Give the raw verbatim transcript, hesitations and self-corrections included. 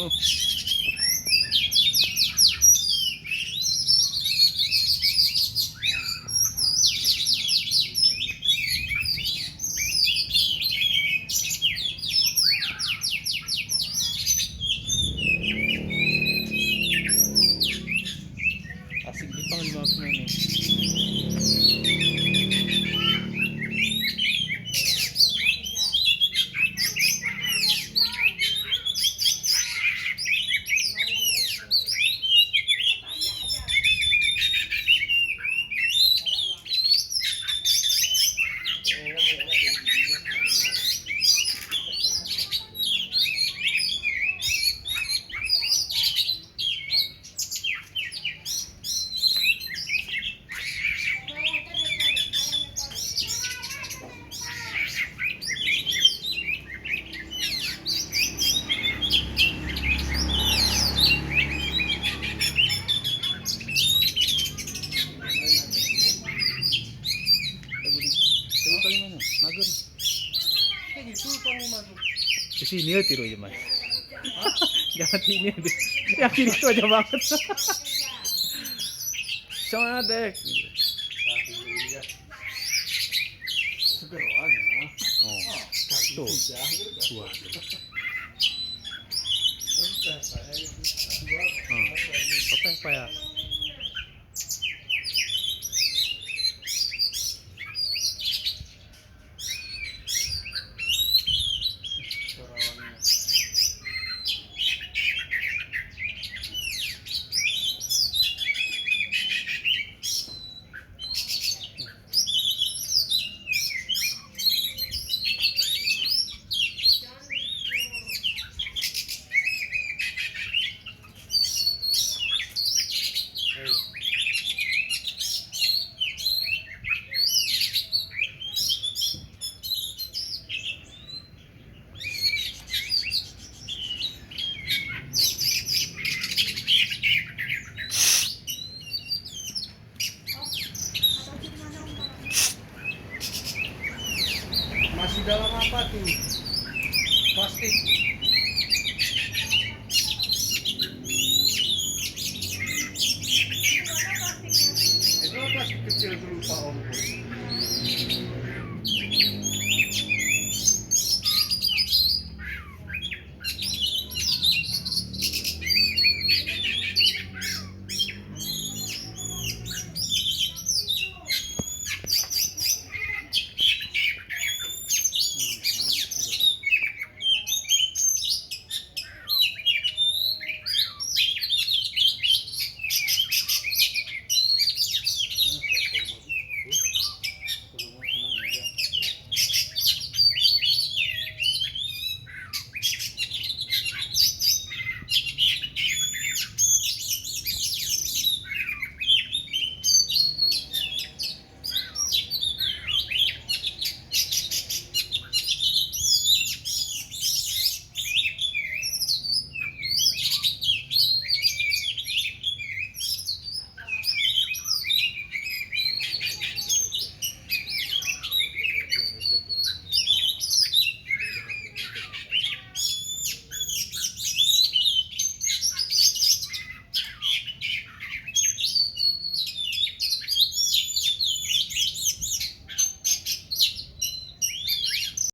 Asik Jepang lima belas Mei ni. Di sini ya tiru aja, Mas. Jangan sini aja. Yang sini itu aja banget. Sama deh. Seger aja. Oh. Tuh. Wah. Hmm. Apa, apa ya? Masih dalam apa tuh? Plastik. Itu plastik kecil dulu, Pak Om.